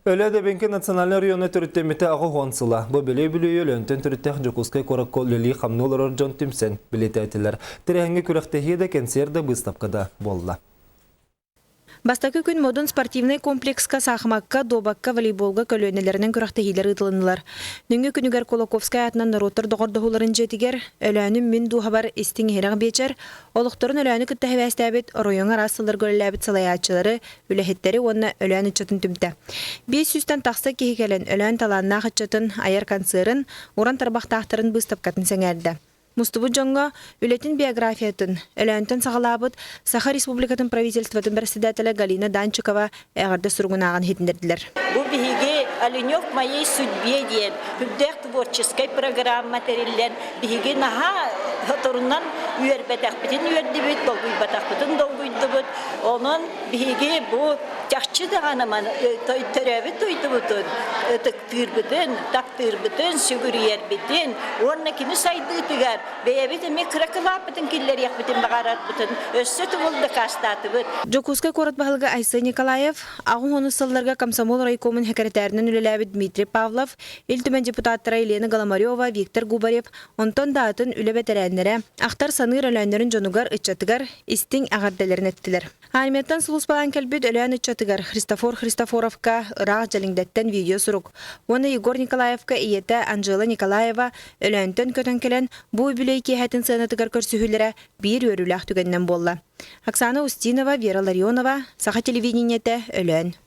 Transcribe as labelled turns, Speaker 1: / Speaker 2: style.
Speaker 1: Өлөө Дэбиҥки национальнай оройуона төрүттэммитэ 80 сыла. Бу бэлиэ бүлүүйү Өлөөнтөн төрүттээх Дьокуускай куоракка үлэлии-хамныы олорор дьон түмсэн бэлиэтээтилэр. Тэрээһиҥҥэ күрэхтэһии да, кэнсиэр да, быыстапка да буолла.
Speaker 2: Бастакы күн Модун спортивнай комплекска саахымакка, дуобакка, волейболга көлүөнэлэринэн күрэхтэһиилэр ыытылыннылар. Нөҥүө күнүгэр Кулаковскай аатынан норуоттар доҕордоһууларын дьиэтигэр Өлөөнүм мин дууһабар истиҥ иһирэх биэчэр, олохторун Өлөөнү кытта сибээстээбит оройуоҥҥа араас сылларга үлэлээбит салайааччылары, үлэһиттэри уонна Өлөөн ыччатын түмтэ. Биэс сүүстэн тахса киһи кэлэн Өлөөн талааннаах ыччатын айар концерын, уран тарбахтаахтарын быыстапкатын сэҥээрдэ. Мустубут дьоҥҥо үлэтин биографиятын Өлөөнтөн саҕалаабыт Саха Республикатын правительствотын бэрэссэдээтэлэ Галина Данчикова эҕэрдэ суругун ааҕан иһитиннэрдилэр.
Speaker 3: Бу биһиги «Оленек моей судьбе» диэн үрдээх творческай программа тэриллэн биһиги наһаа соторунан үөрбэтэхпитин үөрдүбүт, долгуйбатахпытын долгуйдубут. Онон биһиги бу чахчы даҕаны төрөөбүт дойдубутун ытыктыырбытын, таптыырбытын, сүгүрүйэрбитин уонна кини сайдыытыгар бэйэбит эмиэ кыра кылааппытын киллэриэхпитин баҕарарбытын өссө төгүл дакаастаатыбыт.
Speaker 2: Дьокуускай куорат баһылыга Айсен Николаев, аҕыс сылларга комсомол райкомун сэкирэтээринэн үлэлээбит Дмитрий Павлов, Ил Түмэн депутаттара Елена Голомарева, Виктор Губарев, онтон да атын үлэ бэтэрээннэрэ, ахтар-саныыр Өлөөннөрүн дьонугар, ыччатыгар истиҥ эҕэрдэлэрин эттилэр. Армияттан сулууспалаан кэлбит Өлөөн ыччатыгар Христофор Христофоровка ыраах Дьэлиҥдэттэн видео-сурук уонна Егор Николаевка ийэтэ Анжела Николаева Өлөөнтөн көтөн кэлэн бу үбүлүөй киэһэтин сыанатыгар көрсүһүүлэрэ биир үөрүүлээх түгэнинэн буолла. Оксана Устинова, Вера Ларионова, Саха телевидениетэ, Өлөөн.